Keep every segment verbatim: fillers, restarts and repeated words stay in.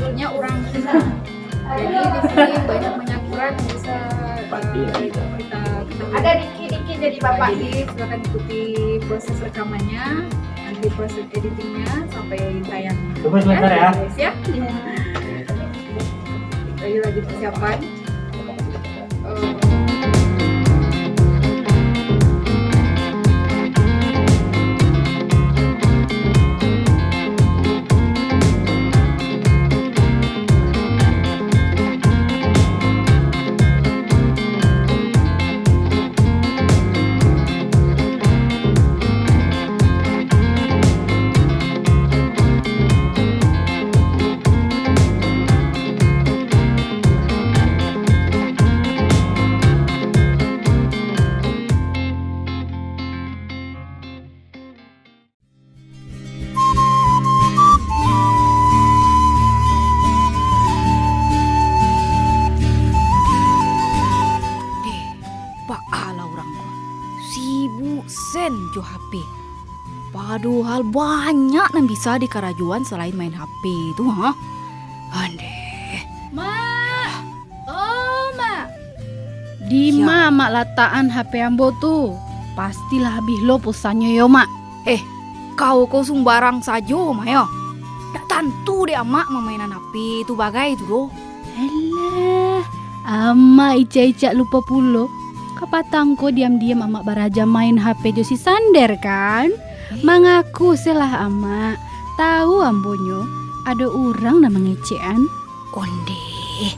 Sebetulnya orang Cina. Jadi di sini banyak banyak ukuran bisa, eh, kita, kita ada dikit-dikit jadi bapak. Jadi silakan ikuti proses rekamannya, nanti proses editingnya sampai tayang. Tunggu sebentar ya. Oke, siap? Iya. Lagi-lagi persiapan. Deh, baa lah urang ko, sibuk sen jo H P. Padohal banyak nan bisa dikarajoan salain main H P tu, ha? Andeh. Mak! Oh, Mak! Dima Amak latakan H P ambo tu? Pastilah abih lo pulsannyo yo, Mak. Eh, kau ko sumbarang sajo, Mak, yo. Ndak tantu dek Amak mamainan H P tu bagai tu doh. Alah, Amak icak-icak lupo pulo. Kapatang ko diam-diam Amak baraja main H P jo si Sander, kan? Eh. Mangaku selah Amak. Tahu ambonyo, ado urang nan mangecekan. Ondeh,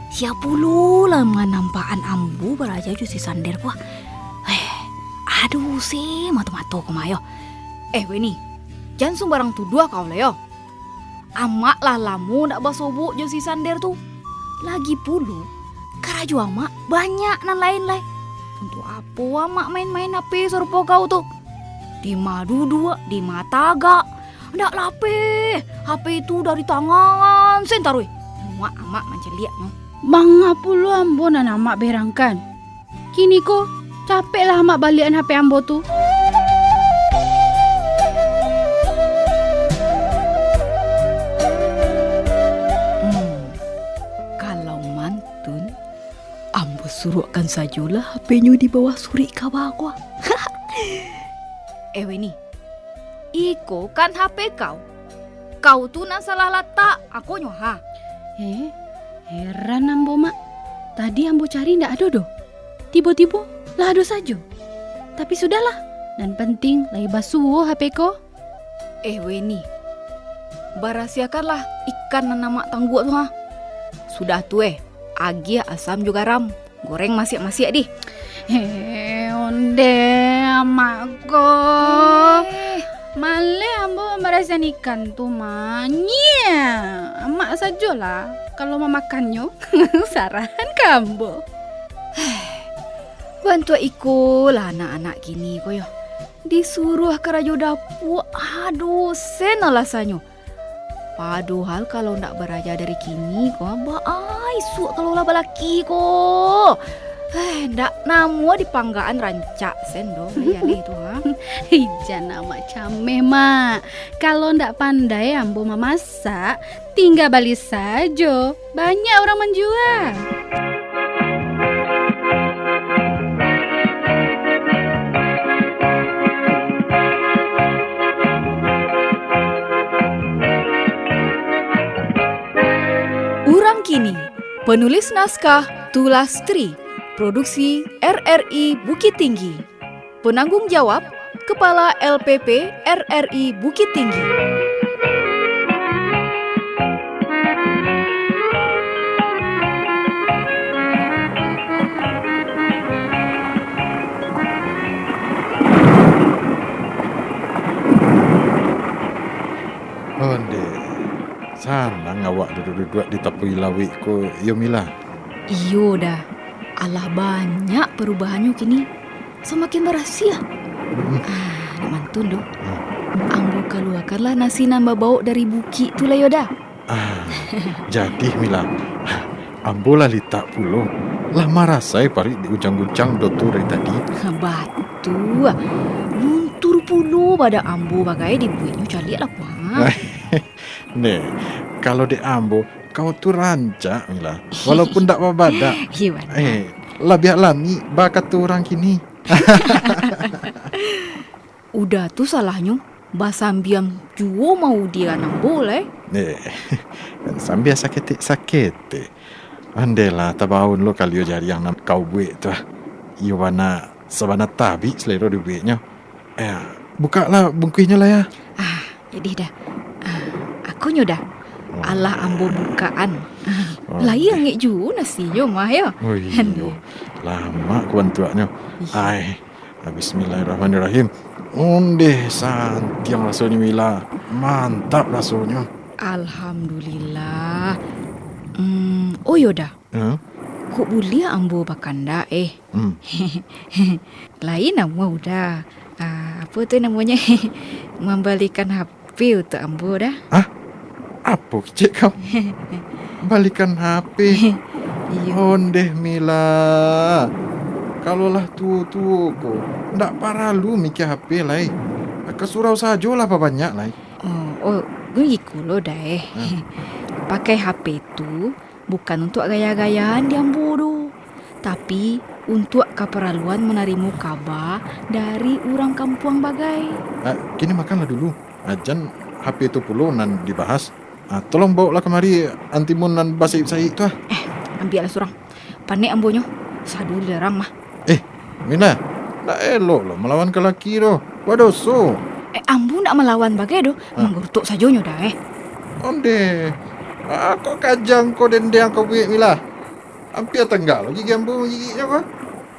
sia pulo lah manampakan ambo baraja jo si Sander ko. Eh, aduh, se mato-mato ko mah yo. Eh, Weni, jan sumbarang tuduah kau lah yo. Amak lah lamo ndak basobok jo si Sander tu. Lagi pulo, karajo Amak banyak nan lain lai. Untuak apo Amak main-main H P sarupo kau tu? Dima duduak, dima tagak. Ndak lapeh, H P tu dari tangan sen taruih. Muak Amak mancaliak no. Manga pulo ambo nan Amak berangkan. Kini ko, capeklah Amak baliakan H P ambo tu. Hmm, kalau mantun, ambo suruakkan sajolah H P-nyo di bawah suruik kaba ko. Eh, Weni, iko kan H P kau. Kau tu nan salah latak, akonyo ha. Eh, heran ambo, Mak. Tadi ambo cari ndak ado doh. Tibo-tibo lah ado sajo. Tapi sudahlah, nan penting lai basuo H P ko. Eh, Weni, barasiahkanlah ikan nan Amak tangguak tu ha. Sudah tu eh, agiah asam jo garam. Goreng masiak-masiak dih. Heh, ondeh, Amak ko. Eh. Maleh ambo mambarasiahan ikan tu, Mak. Nyia. Amak sajolah, kalau mamakannyo, sarahan ka ambo. Bantuak iko lah anak-anak kini ko yo. Disuruah karajo dapua, aduh, sen alasannyo. Padohal kalau ndak baraja dari kini ko, baa isuak kalau lah balaki ko. Eh, ndak namuah dipanggaan rancak sen doh, lai aleh tu, ha. Ijan Amak cameh, Mak. Kalau ndak pandai ambo mamasak, tingga bali sajo. Banyak urang manjua. Urang Kini, penulis naskah Tulastri, produksi R R I Bukittinggi. Penanggung jawab, Kepala L P P R R I Bukittinggi. Ondeh, sanang awak duduak-duduak di tapui lauik ko, iyo Mila? Iyo, Da. Alah banyak parubahannyo kini. Samakin barasiah. Hmm. Ah, nak mantun doh. Hmm. Ambo kaluakanlah nasi nan babaok dari bukik tu lah yo, Da. Ah, jadi, Mila. Ambo lah litak pulo. Lah marasai paruik diguncang-guncang doto dari tadi. Batua. Luntur pulo badan ambo bagai dibueknyo caliak lah, Puang. Neh, Kalau dek ambo, kau tu rancak, Mila. Walaupun dak babadak. Iyo, bana. Eh, labiah lami bak kato urang kini. Uda tu salahnyo, basambiang juo maudian ambo lai. Eh, sambia saketek-saketek. Andailah tabaun lo kalio jariang nan kau buek tu, ah. Iyo bana, sabana tabik salero dibueknyo. Eh, bukaklah bungkuihnyo lah, ya. Ah, jadi dah. Ah, akonyo dah. Oh. Alah ambo bukakan. Ah, oh, lai deh. Angek juo nasinyo mah, yo. Oh, iyo. Aduh. Lamak ko bantuaknyo. Ih. Ai, bismillahirrahmanirrahim. Ondeh, santiang rasonyo, Mila. Mantap rasonyo. Alhamdulillah. Hmm, oh, iyo dah. Hah? Kok buliah ambo bakandak, eh? Hmm. Lain namuah Uda. Ah, apo tu namonyo? Mambalikan H P untuak ambo dah. Hah? Apo kecek kau? Balikan H P? Iyo. Ondeh, Mila. Kalau lah tuo-tuo ko, ndak paralu mikia H P lai. Ka surau sajolah babanyak lai. Oh, oh, giko lo dah, eh. Hah? Pakai H P tu bukan untuak gaya-gayaan di ambo doh, tapi untuak kaparaluan manarimo kaba dari urang kampuang bagai. Ah, kini makanlah dulu. Ah, jan H P tu pulo nan dibahas. Ah, tolong baoklah kamari antimun nan basayik-sayik tu, ah. Eh, ambiaklah surang. Panek ambonyo, sadulirang mah. Eh, Mila, ndak elok lo malawan ka laki tu. Badoso. Eh, ambo ndak malawan bagai doh. Hah? Manggarutuk sajonyo dah, eh. Ondeh. Ah, kok kajang ko dendeng kau buek, Mila. Ampia tanggak lo gigi ambo gigiknyo ko.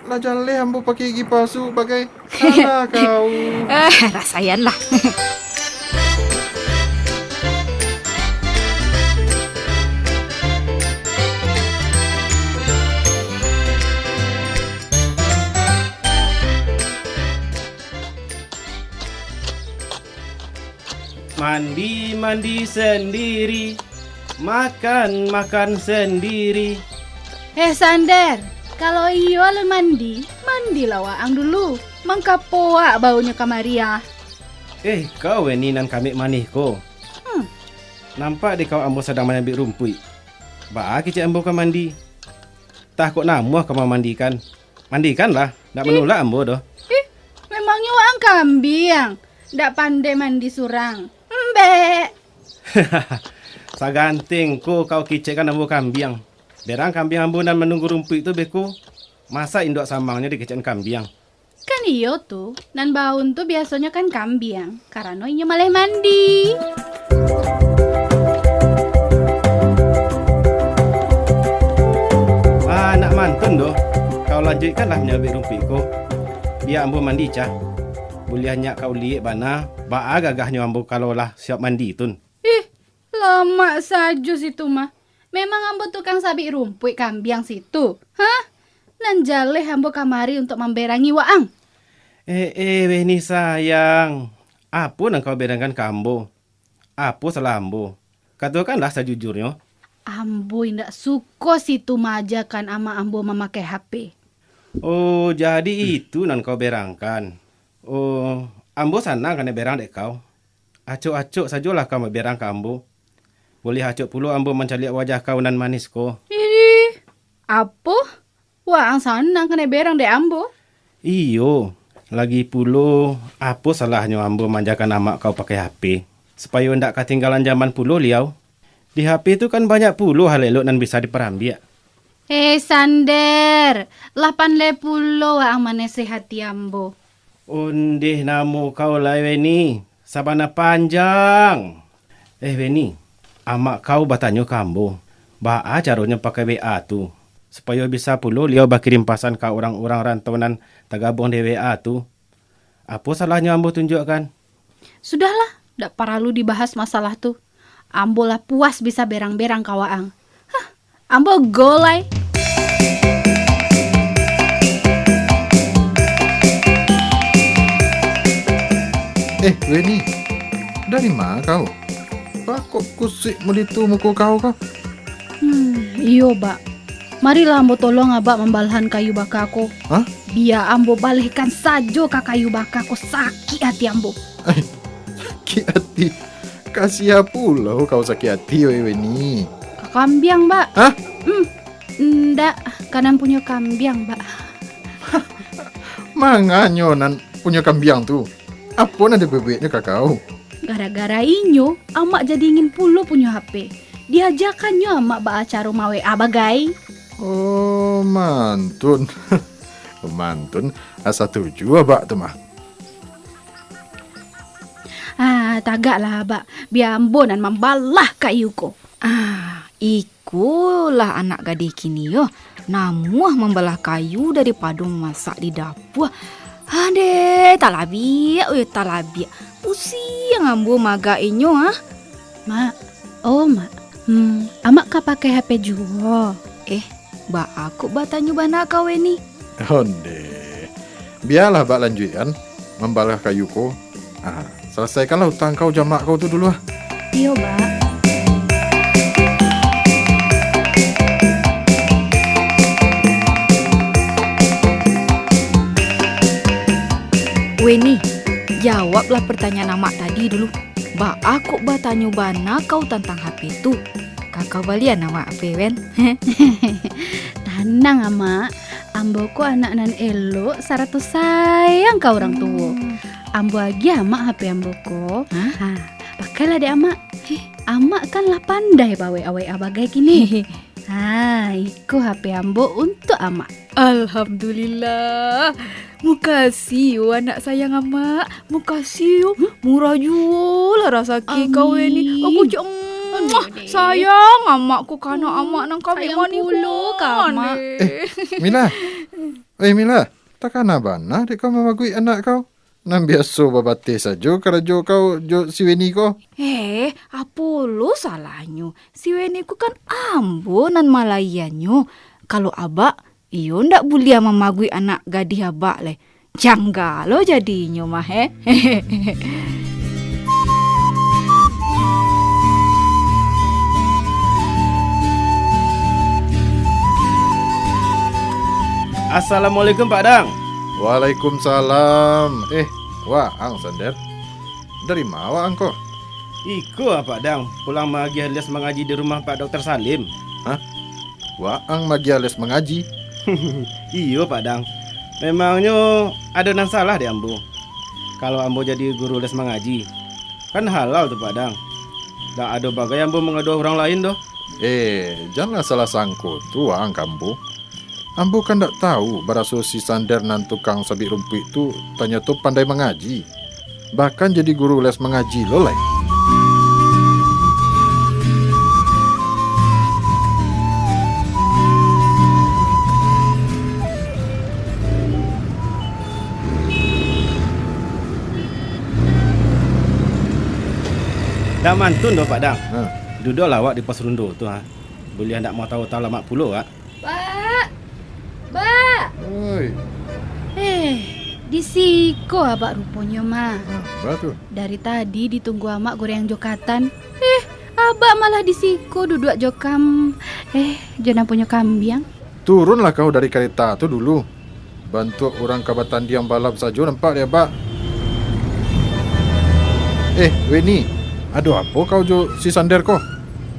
Lah jaleh ambo pakai gigi palsu bagai. Alah kau. Eh, rasaianlah. Mandi, mandi sandiri, makan, makan sandiri. Eh, Sander, kalau iyo alun mandi, mandilah waang dulu. Mangkapoak baunyo kamari, ah. Eh, kau Weni nan kamek manih ko. Hmm. Nampak dek kau ambo sadang manyabik rumpuik. Baa kecek ambo ka mandi. Tah kok namuah ka mamandikan. Mandikanlah, ndak manulak ambo doh. Ih, memangnyo waang kambiang, ndak pandai mandi surang. Mbek. Saganteng ko kau kicekkan ambo kambiang. Berang kambiang ambo nan manunggu rumpuik tu beko. Masa induak samangnyo dikecekkan kambiang? Kan iyo tu, nan baun tu biasonyo kan kambiang, karano inyo maleh mandi. Ah, nak mantun doh. Kau lanjuikkanlah manyabik rumpuik ko. Bia ambo mandi, cah. Buliah nyak kau liek bana, baa gagahnyo ambo kalau lah siap mandi tun. Ih, lamak sajo situ mah. Memang ambo tukang sabik rumpuik kambiang situ. Hah? Nan jaleh ambo kamari untuak mamberangi waang. Eh, eh, Weni sayang. Apo nan kau berangkan ka ambo? Apo salah ambo? Katokanlah sajujurnyo. Ambo indak suko situ maajakan amak ambo mamakai H P. Oh, jadi itu nan kau berangkan. Oh, ambo sanang kanai berang dek kau. Acok-acok sajolah kau baberang ka ambo. Buliah acok pulo ambo mancaliak wajah kau nan manis ko. Ih, apo? Waang sanang kanai berang dek ambo? Iyo, lagi pulo, apo salahnyo ambo manjakan amak kau pakai H P, supayo ndak katinggalan jaman pulo liau? Di H P tu kan banyak pulo hal elok nan bisa diparambiak. Eh, Sander, lah pandai pulo waang manasehati ambo. Ondeh namo kau lai, Weni, sabana panjang. Eh, Weni, amak kau batanyo ka ambo, baa caronyo pakai W A tu, supayo bisa pulo liau bakirim pasan ka urang-urang rantau nan tagabuang di W A tu. Apo salahnyo ambo tunjuakkan? Sudahlah, dak paralu dibahas masalah tu. Ambo lah puas bisa berang-berang ka waang. Hah, ambo go lai. Eh, Weni, dari ma kau? Pakok kusik muditu muko kau ko? Hmm, iyo, Bak. Marilah ambo tolong Abak mambalahan kayu baka ko. Hah? Bia ambo balehkan sajo ka kayu baka ko, sakik ati ambo. Ai, sakik ati. Ka sia pulo kau sakik ati, weh, Weni? Ka kambiang, Bak. Hah? Hmm, ndak, ka nan punyo kambiang, Bak. Manganyo nan punyo kambiang tu? Apo nan dibueknyo ka kau? Gara-gara inyo, amak jadi ingin pulo punyo H P. Diajakannyo amak baa caro ma-W A bagai. Oh, mantun. Mantun, asa tuju abak tu mah. Ah, tagaklah, Abak. Bia ambo nan mambalah kayu ko. Ah, ikolah anak gadih kini yo. Namuah mambalah kayu daripado mamasak di dapua. Adeh, talabiak, weh, talabiak. Pusiang ambo maagak inyo, ah. Mak, oh, Mak. Hmm, Amak ka pakai H P juo? Eh, baa kok batanyo bana ka Weni? Ondeh. Bialah bak lanjuikan mambalah kayu ko. Ah, salasaikanlah utang kau jo amak kau tu dulu, ah. Iyo, Bak. Weni, jawablah pertanyaan amak tadi dulu. Baa kok batanyo bana kau tantang H P tu? Ka kau balian amak H P, Wen? Tanang, Amak. Ambo ko anak nan elok, sarato sayang ka urang tuo. Hmm. Ambo agiah amak H P ambo ko. Hah? Ha, pakailah dek amak. Heh. Amak kan lah pandai ba-W A-W A bagai kini. Ha, iko H P ambo untuak amak. Alhamdulillah. Mukasih yo, anak sayang amak. Mukasih yo. Hmm? Murah juo lah rasaki kau ni. Amin. Aku cak, muah, sayang amak ko ka anak amak nan kawik manih pulo ko, ka amak. Eh, Mila. Eh, Mila, takana bana dek kau mamaguik anak kau. Nan biaso babateh sajo karajo kau jo si Weni ko. Eh, apo lo salahnyo? Si Weni ko kan ambo nan malaiannyo. Kalau abak, iyo ndak buliah mamaguik anak gadih abak lai. Jangga lo jadinyo mah, eh. Assalamualaikum, Pak Dang. Waalaikumsalam. Eh, waang, Sander. Dari ma waang ko? Iko, Pak Dang, pulang maagiah les mangaji di rumah Pak Dokter Salim. Hah? Waang maagiah les mangaji? Iyo, Pak Dang. Memangnyo ado nan salah di ambo. Kalau ambo jadi guru les mangaji, kan halal tu, Pak Dang. Dak ado bagai ambo mangaduah urang lain doh. Eh, janlah salah sangko tu waang ka ambo. Ambo kan ndak tahu, baraso si Sander nan tukang sabik rumpuik tu tanyato pandai mangaji, bahkan jadi guru les mangaji lo lai. Dak mantun doh, Pak Dang. Ha. Duduaklah awak di pos rundo tu, ha. Buliah ndak mau tahu-tahu lamak pulo, Wak. Bak! Bak! Oi. Eh, di siko abak ruponyo mah. Nah, baa tu? Dari tadi ditunggu amak goreng jo katan. Eh, abak malah di siko duduak jo kam-, eh, jo nan punyo kambiang. Turunlah kau dari kareta tu dulu. Bantuak urang ka batandiang balap sajo nampak di abak. Eh, Weni, ado apo kau jo si Sander ko?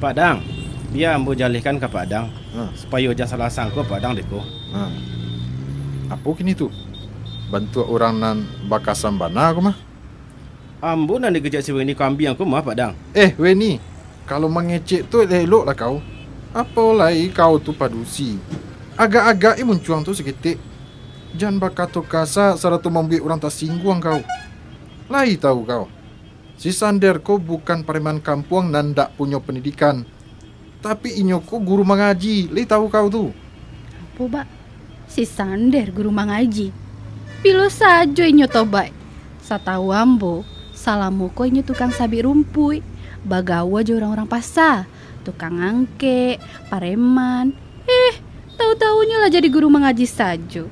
Pak Dang, bia ambo jalehkan ka Pak Dang. Ha. Supayo jan salah sangko Pak Dang dek ko. Ha. Apo kini tu? Bantuak urang nan bakasam bana ko mah. Ambo nan dikecek si Weni kambiang ko mah, Pak Dang. Eh, Weni, kalau mangecek tu elok-eloklah kau. Apo lai kau tu padusi. Agak-agak-i muncuang tu saketek. Jan bakato kasa sarato mambuek urang tasingguang kau. Lai tahu kau. Si Sander ko bukan pareman kampuang nan ndak punyo pandidikan, tapi inyo ko guru mangaji, lai tahu kau tu. Apo, Bak? Si Sander guru mangaji? Bilo sajo inyo tobaik? Satahu ambo, salamo ko inyo tukang sabik rumpuik, bagaua jo urang-urang pasa, tukang angkek, pareman, Eh, tahu-tahunyo lah jadi guru mangaji sajo.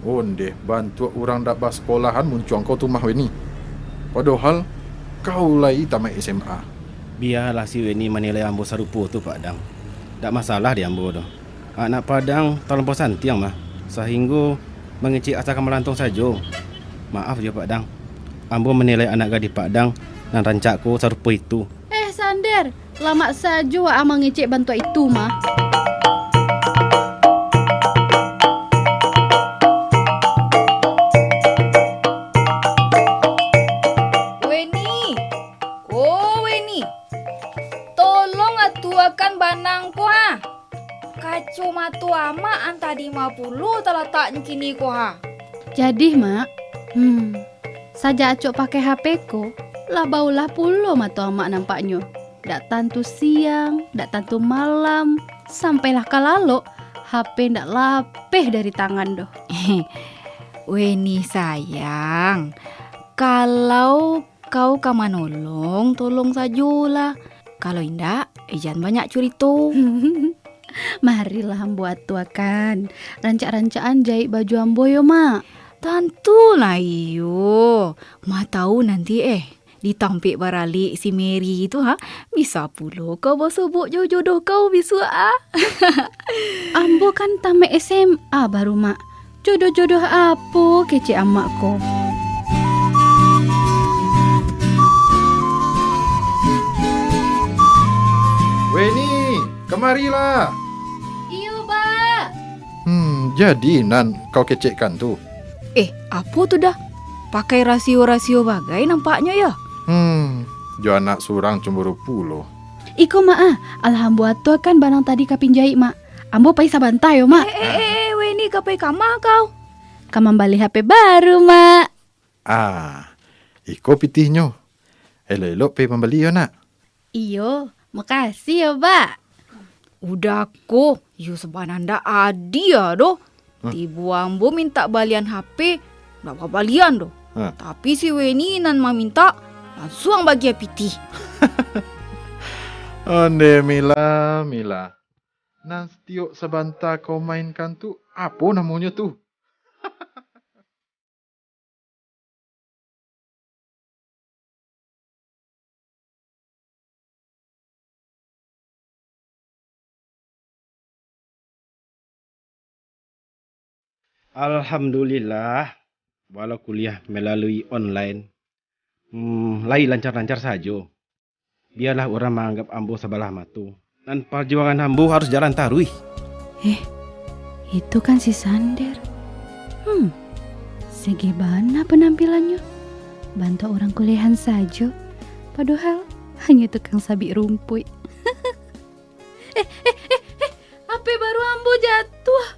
Ondeh, bantuak urang dak basekolahan muncuang kau tu mah, Weni. Padohal, kau lai tamaik S M A. Bialah si Weni manilai ambo sarupo tu, Pak Dang. Dak masalah di ambo doh. Anak Padang talampau santiang mah, sahinggo mangecek asa ka malantuang sajo. Maaf jo, Pak Dang. Ambo manilai anak gadih Pak Dang nan rancak ko sarupo itu. Sander, lamak sajo waang mangecek bantuak itu mah. Weni, oh Weni, tolong atuakan banang ko ha. Kacomato amak antah di ma pulo talataknyo kini ko ha. Jadi, Mak, hmm, sajak acok pakai H P ko, lah baulah pulo mato amak nampaknyo. Dak tantu siang, dak tantu malam, sampailah ka lalok, H P ndak lapeh dari tangan doh. Weni sayang, kalau kau ka manolong, tolong sajolah. Kalau indak, eh, jan banyak curito. Marilah ambo atuakan. Rancak-rancakan jaik baju ambo yo, Mak. Tantulah iyo. Ma tahu nanti, eh, di tampek baralik si Mary tu, ha, bisa pulo kau basobok jo jodoh kau bisuak, ah. Ambo kan tamat S M A baru, Mak. Jodoh-jodoh apo kecek amak ko? Weni, kamarilah. Iyo, Ba. Hmm, jadi nan kau kecekkan tu? Eh, apo tu dah? Pakai rasio-rasio bagai nampaknyo yo. Hmm, jo anak surang cemburu pulo. Iko, Mak, ah, alhambuato kan banang tadi ka pinjai, Mak. Ambo pai sabanta yo, Mak. Eh, eh, eh, eh, Weni ka pai kama kau? Ka mambali H P baru, Mak. Ah, iko pitihnyo. Elok-elok pai mambali yo, Nak. Iyo, makasih yo, Ba. Udah ko, yo sabana ndak adia doh. Hah? Tibo ambo mintak balian H P, ndak babalian doh. Hah? Tapi si Weni nan mamintak, lansuang bagian pitih. Onde Mila, Mila. Nan satiok sabanta kau mainkan tu, apo namonyo tu? Alhamdulillah, walau kuliah melalui online, hmm, lai lancar-lancar sajo. Bialah urang maanggap ambo sabalah mato. Nan parjuangan ambo harus jalan taruih. Eh, itu kan si Sander. Hmm, segi bana panampilannyo. Bantuak urang kuliahan sajo. Padohal, hanyo tukang sabik rumpuik. Eh, eh, eh, eh, H P baru ambo jatuah.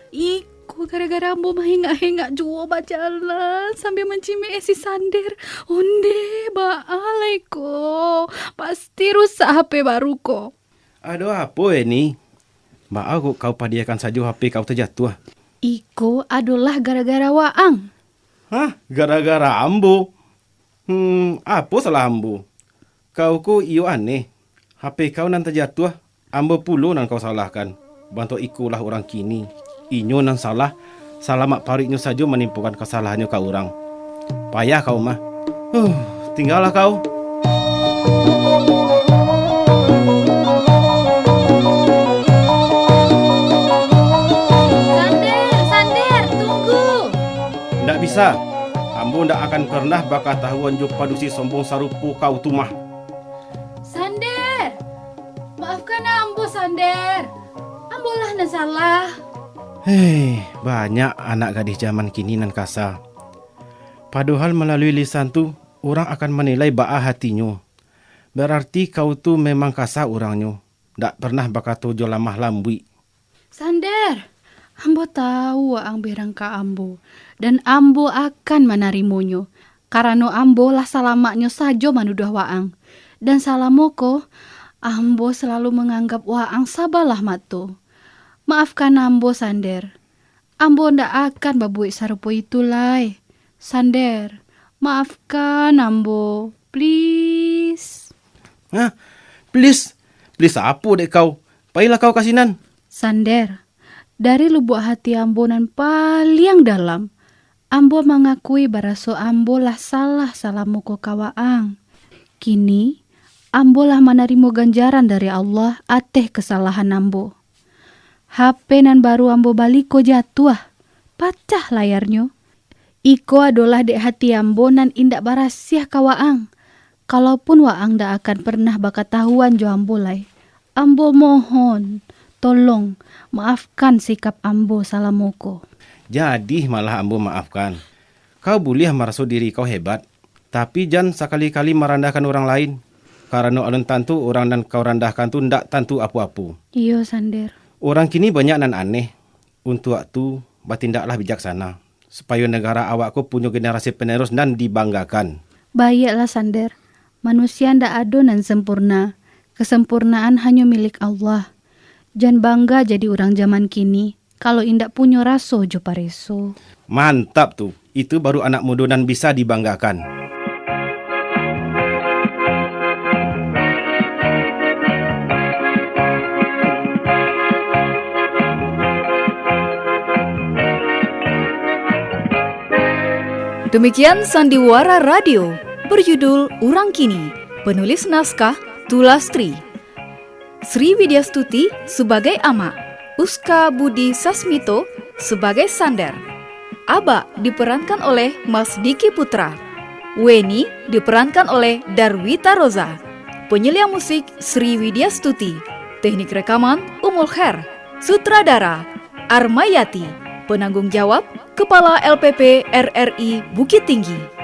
Iko gara-gara ambo mahengak-hengak juo bajalan sambia mancimik si Sander. Onde, baa lai ko? Pasti rusak H P baru ko. Ado apo, Eni? Baa kok kau padiakan sajo H P kau tajatuah? Iko adolah gara-gara waang. Hah? Gara-gara ambo? Hmm, apo salah ambo? Kau ko iyo aneh. H P kau nan tajatuah, ambo pulo nan kau salahkan. Bantuak ikolah urang kini. Inyo nan salah, salamak paruiknyo sajo manimpokan kasalahannyo ka urang. Payah kau mah. Huh, tinggalah kau. Sander, Sander, tunggu. Ndak bisa. Ambo ndak akan pernah bakatahuan jo padusi sombong sarupo kau tu mah. Sander! Maafkan ambo, Sander. Ambolah nan salah. Hei, banyak anak gadih jaman kini nan kasa. Padohal malalui lisan tu, urang akan manilai baa hatinyo. Bararti kau tu memang kasa urangnyo, ndak pernah bakato jo lamah lambuik. Sander, ambo tahu waang berang ka ambo, dan ambo akan manarimonyo, karano ambo lah salamaknyo sajo manuduah waang, dan salamo ko, ambo salalu manganggap waang sabalah mato. Maafkan ambo, Sander. Ambo ndak akan babuek sarupo itu lai. Sander, maafkan ambo, please. Hah? Please? Please apo dek kau? Pailah kau ka sinan. Sander, dari lubuak hati ambo nan paliang dalam, ambo mangakui baraso ambo lah salah salamo ko ka waang. Kini, ambo lah manarimo ganjaran dari Allah ateh kasalahan ambo. H P nan baru ambo bali ko jatuah, pacah layarnyo. Iko adolah dek hati ambo nan indak barasiah ka waang. Kalaupun waang ndak akan pernah bakatahuan jo ambo lai, ambo mohon, tolong, maafkan sikap ambo salamo ko. Jadi malah ambo maafkan. Kau buliah maraso diri kau hebat, tapi jan sakali-kali marandahkan urang lain, karano alun tantu urang nan kau randahkan tu ndak tantu apo-apo. Iyo, Sander. Urang kini banyak nan aneh. Untuak tu, batindaklah bijaksana, supayo nagara awak ko punyo generasi penerus nan dibanggakan. Baiaklah, Sander. Manusia ndak ado nan sempurna. Kesempurnaan hanyo milik Allah. Jan bangga jadi urang jaman kini, kalau indak punyo raso jo pareso. Mantap tu. Itu baru anak mudo nan bisa dibanggakan. Demikian Sandiwara Radio, berjudul Urang Kini, penulis naskah Tulastri. Sri Widyastuti sabagai amak, Uska Budi Sasmito sabagai Sander. Abak diperankan oleh Mas Diki Putra. Weni diperankan oleh Darwita Roza. Penyeliang musik Sri Widyastuti. Teknik rekaman Umul Khair. Sutradara Armayati. Penanggung jawab Kepala L P P R R I Bukittinggi.